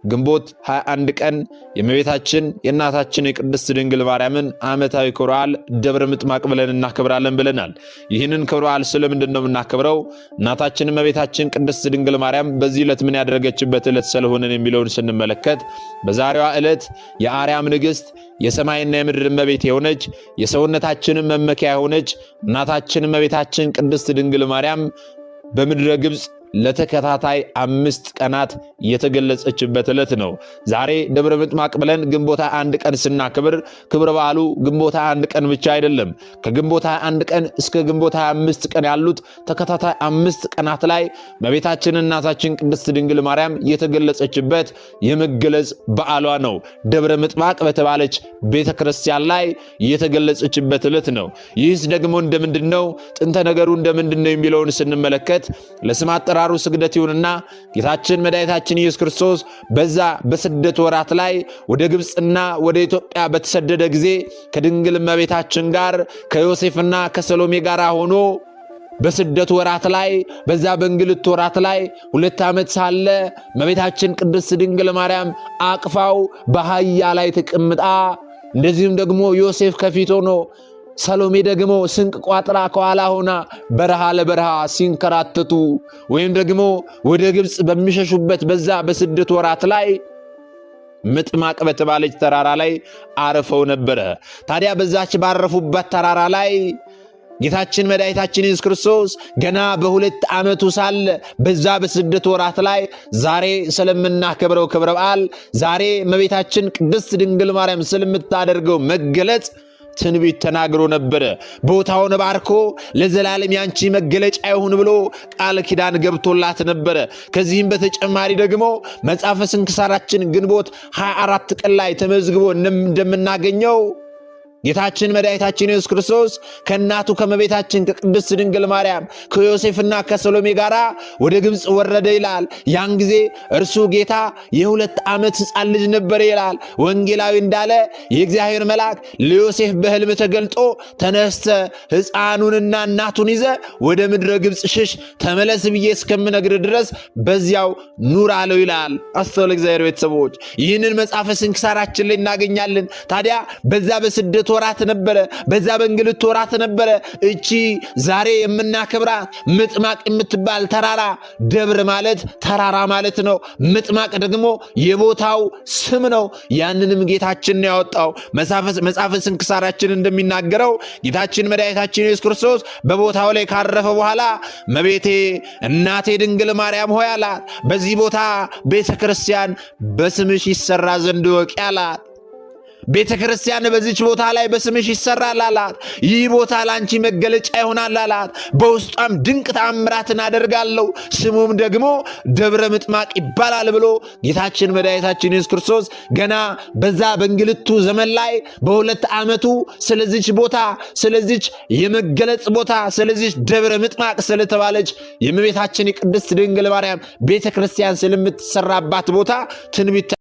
ግንቦት 21 ቀን የእመቤታችን የእናታችን የቅድስት ድንግል ማርያምን ዓመታዊ ክብረ በዓል ደብረ ምጥማቅ ብለን እናከብራለን ብለናል። ይህንን ክብረ በዓል ስለምንድን ነው የምናከብረው? እናታችን እመቤታችን ቅድስት ድንግል ማርያም በዚህ ዕለት ምን ያደረገችበት ዕለት ስለሆነን የሚለውን ስንመለከት በዛሬዋ ዕለት የአርያም ንግሥት፣ የሰማይና የምድር እመቤት የሆነች፣ የሰውነታችንን መመኪያ የሆነች እናታችን እመቤታችን ቅድስት ድንግል ማርያም በምድረ ግብፅ ለተከታታይ 5 ቀናት የተገለጸችበት ዕለት ነው። ዛሬ ደብረ ምጥማቅ ብለን ግንቦት 1 ቀን ስናክብር ክብረ በዓሉ ግንቦት 1 ቀን ብቻ አይደለም። ከግንቦት 21 ቀን እስከ ግንቦት 25 ቀን ያሉት ተከታታይ 5 ቀናት ላይ እመቤታችን እናታችን ቅድስት ድንግል ማርያም የተገለጸችበት የመገለጽ በዓሏ ነው። ደብረ ምጥማቅ በተባለች ቤተ ክርስቲያን ላይ የተገለጸችበት ዕለት ነው። ይህስ ደግሞ እንደምንድን ነው? ጥንተ ነገሩ እንደምንድን ነው የሚለውን ስንመለከት ለስም አጠራሩ ስግደት ይሁንና ጌታችን መድኃኒታችን ኢየሱስ ክርስቶስ በዛ በስደት ወራት ላይ ወደ ግብፅና ወደ ኢትዮጵያ በተሰደደ ጊዜ ከድንግል እመቤታችን ጋር፣ ከዮሴፍና ከሰሎሜ ጋር ሆኖ በስደት ወራት ላይ፣ በዛ በእንግልት ወራት ላይ 2 ዓመት ሳለ እመቤታችን ቅድስት ድንግል ማርያም አቅፋው በአህያ ላይ ተቀምጣ፣ እንደዚሁም ደግሞ ዮሴፍ ከፊት ሆኖ ሰሎሜ ደግሞ ስንቅ ቋጥራ ከኋላ ሆና በረሃ ለበረሃ ሲንከራተቱ ወይም ደግሞ ወደ ግብፅ በሚሸሹበት በዛ በስደት ወራት ላይ ምጥማቅ በተባለች ተራራ ላይ አርፈው ነበረ። ታዲያ በዛች ባረፉበት ተራራ ላይ ጌታችን መድኃኒታችን ኢየሱስ ክርስቶስ ገና በ2 ዓመቱ ሳለ በዛ በስደት ወራት ላይ ዛሬ ስለምናከብረው ክብረ በዓል፣ ዛሬ እመቤታችን ቅድስት ድንግል ማርያም ስለምታደርገው መገለጽ ትንቢት ተናግሮ ነበረ። ቦታውን ባርኮ ለዘላለም ያንቺ መገለጫ ይሁን ብሎ ቃል ኪዳን ገብቶላት ነበረ። ከዚህም በተጨማሪ ደግሞ መጽሐፈ ስንክሳራችን ግንቦት 24 ቀን ላይ ተመዝግቦ እንደምናገኘው ጌታችን መድኃኒታችን ኢየሱስ ክርስቶስ ከእናቱ ከእመቤታችን ከቅድስት ድንግል ማርያም፣ ከዮሴፍና ከሰሎሜ ጋር ወደ ግብፅ ወረደ ይላል። ያን ጊዜ እርሱ ጌታ የ2 ዓመት ሕፃን ልጅ ነበር ይላል። ወንጌላዊ እንዳለ የእግዚአብሔር መልአክ ለዮሴፍ በሕልም ተገልጦ ተነስተ ሕፃኑንና እናቱን ይዘ ወደ ምድረ ግብፅ ሽሽ፣ ተመለስ ብዬ እስከምነግር ድረስ በዚያው ኑር አለው ይላል። አስተውል እግዚአብሔር ቤተሰቦች፣ ይህንን መጽሐፈ ስንክሳራችን ላይ እናገኛለን። ታዲያ በዛ በስደት ወራት ነበረ፣ በዛ በእንግልት ወራት ነበረ። እቺ ዛሬ የምናከብራት ምጥማቅ የምትባል ተራራ፣ ደብር ማለት ተራራ ማለት ነው። ምጥማቅ ደግሞ የቦታው ስም ነው። ያንንም ጌታችን ነው ያወጣው። መጽሐፈ ስንክሳራችን እንደሚናገረው ጌታችን መድኃኒታችን ኢየሱስ ክርስቶስ በቦታው ላይ ካረፈ በኋላ እመቤቴ እናቴ ድንግል ማርያም ሆይ አላት፣ በዚህ ቦታ ቤተ ክርስቲያን በስምሽ ይሰራ ዘንድ ወቂ አላት። ቤተ ክርስቲያን በዚች ቦታ ላይ በስምሽ ይሰራል አላት። ይህ ቦታ ላንቺ መገለጫ ይሆናል አላት። በውስጧም ድንቅ ተአምራትን አደርጋለሁ፣ ስሙም ደግሞ ደብረ ምጥማቅ ይባላል ብሎ ጌታችን መድኃኒታችን ኢየሱስ ክርስቶስ ገና በዛ በእንግልቱ ዘመን ላይ በ2 ዓመቱ ስለዚች ቦታ፣ ስለዚች የመገለጽ ቦታ፣ ስለዚች ደብረ ምጥማቅ ስለተባለች የእመቤታችን የቅድስት ድንግል ማርያም ቤተ ክርስቲያን ስለምትሰራባት ቦታ ትንቢት